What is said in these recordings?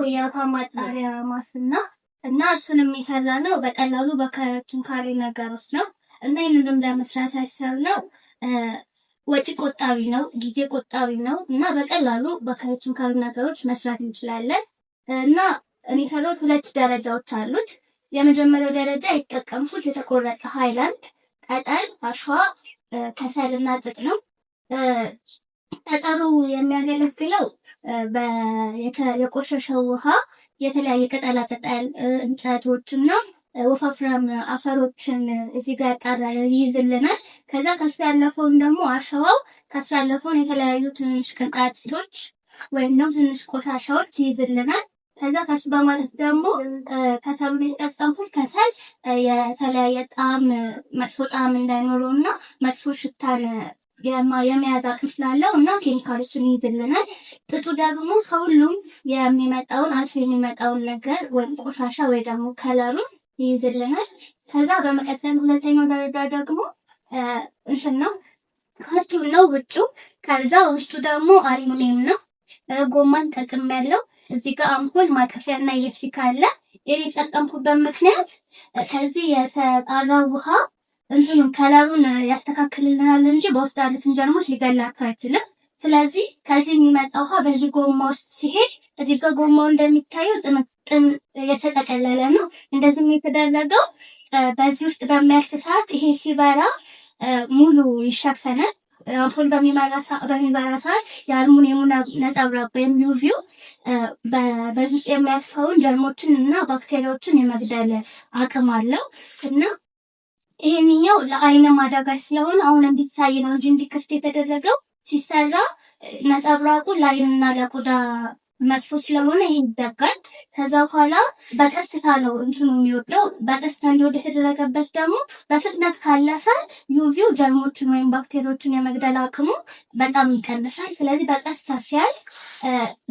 የውሃ ማጣሪያ ማሽን ነው እና እሱንም የሰራ ነው በቀላሉ በአካባቢያችን ካሉ ነገሮች ነው። እና ይህንንም ለመስራት ያሰብነው ወጪ ቆጣቢ ነው፣ ጊዜ ቆጣቢ ነው እና በቀላሉ በአካባቢያችን ካሉ ነገሮች መስራት እንችላለን። እና እኔ የሰራሁት ሁለት ደረጃዎች አሉት። የመጀመሪያው ደረጃ የተጠቀምኩት የተቆረጠ ሃይላንድ፣ ጠጠር፣ አሸዋ፣ ከሰልና ጥጥ ነው። ጠጠሩ የሚያገለግለው የቆሸሸው ውሃ የተለያየ ቅጠላ ቅጠል፣ እንጨቶች እና ወፋፍራም አፈሮችን እዚህ ጋር ያጣራ ይይዝልናል። ከዛ ከሱ ያለፈውን ደግሞ አሸዋው ከሱ ያለፈውን የተለያዩ ትንንሽ ቅንጣቶች ወይም ደግሞ ትንሽ ቆሻሻዎች ይይዝልናል። ከዛ ከሱ በማለት ደግሞ ከሰሉን የተጠቀምኩት ከሰል የተለያየ ጣዕም መጥፎ ጣዕም እንዳይኖረው እና መጥፎ ሽታን የመያዝ አቅም ስላለው እና ኬሚካሎችን ይይዝልናል። ጥጡ ደግሞ ከሁሉም የሚመጣውን አልፎ የሚመጣውን ነገር ወይም ቆሻሻ ወይ ደግሞ ከለሩን ይይዝልናል። ከዛ በመቀጠል ሁለተኛው ደረጃ ደግሞ እንትን ነው፣ ካርቱን ነው ውጭው። ከዛ ውስጡ ደግሞ አልሙኒየም ነው። ጎማን ጠቅም ያለው እዚህ ጋር አምፖል ማከፊያ እና ኤሌክትሪክ አለ። ይሄን የተጠቀምኩበት ምክንያት ከዚህ የተጣራው ውሃ እንትኑን ከለሩን ያስተካክልልናል እንጂ በውስጡ ያሉትን ጀርሞች ሊገላቸው አይችልም። ስለዚህ ከዚህ የሚመጣ ውሃ በዚህ ጎማ ውስጥ ሲሄድ እዚህ ጋር ጎማው እንደሚታየው ጥምጥም የተጠቀለለ ነው። እንደዚህም የተደረገው በዚህ ውስጥ በሚያልፍ ሰዓት ይሄ ሲበራ ሙሉ ይሸፈናል። አምፖል በሚበራ ሰዓት የአልሙኒየሙ ነጸብራቅ ወይም UV ው በዚህ ውስጥ የሚያልፈውን ጀርሞችን እና ባክቴሪያዎችን የመግደል አቅም አለው። እና ይሄንኛው ለአይንም አዳጋች ስለሆነ አሁን እንዲታይ ነው እንጂ እንዲከፍት የተደረገው ሲሰራ ነጸብራቁ ለአይንና ለቆዳ መጥፎ ስለሆነ ይሄ ይዘጋል። ከዛ በኋላ በቀስታ ነው እንትኑ የሚወርደው። በቀስታ እንዲወርድ የተደረገበት ደግሞ በፍጥነት ካለፈ UV ው ጀርሞችን ወይም ባክቴሪያዎችን የመግደል አቅሙ በጣም ይቀንሳል። ስለዚህ በቀስታ ሲያልፍ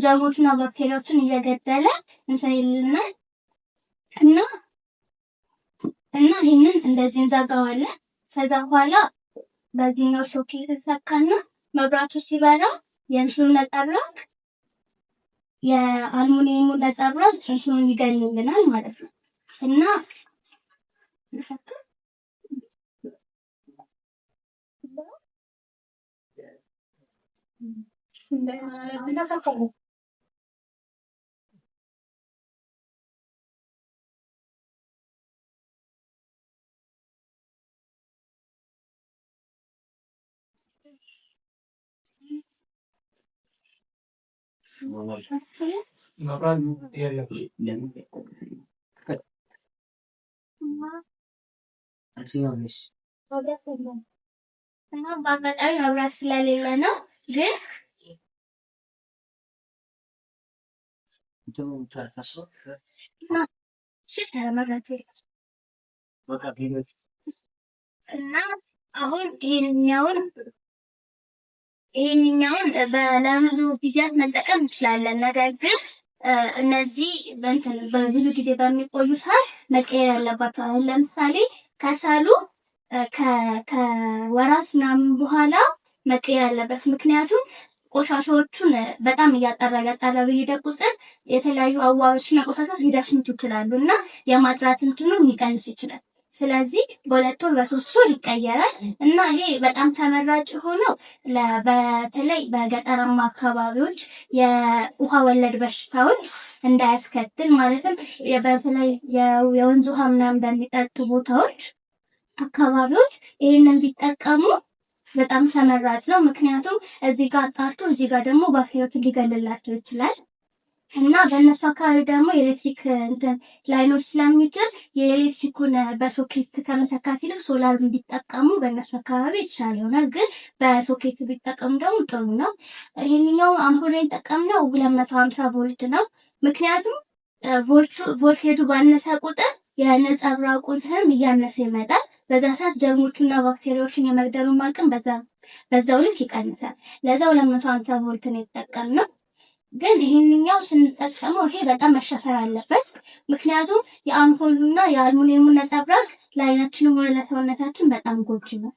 ጀርሞችና ባክቴሪያዎችን እየገደለ እንትን ይልናል። እና እና ይህንን እንደዚህ እንዘጋዋለን። ከዛ በኋላ በዚህኛው ሶኬት ተሰካና መብራቱ ሲበራ የእንትኑ ነጸብራቅ የአልሙኒየሙ ነጸብራቅ እንትኑን ይገልልናል ማለት ነው። እና እና በአጋጣሚ መብራት ስለሌለ ነው ግን እና አሁን ይሄንኛውን ለብዙ ጊዜያት መጠቀም እንችላለን። ነገር ግን እነዚህ በእንትን በብዙ ጊዜ በሚቆዩ ሰዓት መቀየር ያለባቸው አሁን ለምሳሌ ከሰሉ ከወራት ምናምን በኋላ መቀየር አለበት። ምክንያቱም ቆሻሻዎቹን በጣም እያጠራ እያጠራ በሄደ ቁጥር የተለያዩ አዋሮችና ቆሻሻዎች ሊደፍኑት ይችላሉ እና የማጥራት እንትኑን ሊቀንስ ይችላል። ስለዚህ በ2 ወር በ3 ወር ይቀየራል። እና ይሄ በጣም ተመራጭ ሆነው በተለይ በገጠራማ አካባቢዎች የውሃ ወለድ በሽታዎች እንዳያስከትል፣ ማለትም በተለይ የወንዝ ውሃ ምናምን በሚጠጡ ቦታዎች አካባቢዎች ይህንን ቢጠቀሙ በጣም ተመራጭ ነው። ምክንያቱም እዚህ ጋር አጣርቶ እዚህ ጋር ደግሞ ባክቴሪያዎችን ሊገልላቸው ይችላል። እና በእነሱ አካባቢ ደግሞ የኤሌክትሪክ እንትን ላይኖር ስለሚችል የኤሌክትሪኩን በሶኬት ከመሰካት ይልቅ ሶላር ቢጠቀሙ በእነሱ አካባቢ የተሻለ ይሆናል። ግን በሶኬት ቢጠቀሙ ደግሞ ጥሩ ነው። ይህንኛው አምፖል የተጠቀምነው 250 ቮልት ነው። ምክንያቱም ቮልቴጁ ባነሰ ቁጥር የነጸብራቁ እንትንም እያነሰ ይመጣል። በዛ ሰዓት ጀርሞቹና ባክቴሪያዎችን የመግደሉን አቅም በዛው ልክ ይቀንሳል። ለዛ 250 ቮልት ነው የተጠቀምነው። ግን ይህንኛው ስንጠቀመው ይሄ በጣም መሸፈር አለበት። ምክንያቱም የአምፖሉና የአልሙኒየሙ ነጸብራቅ ለአይናችንም ሆነ ለሰውነታችን በጣም ጎጂ ነው።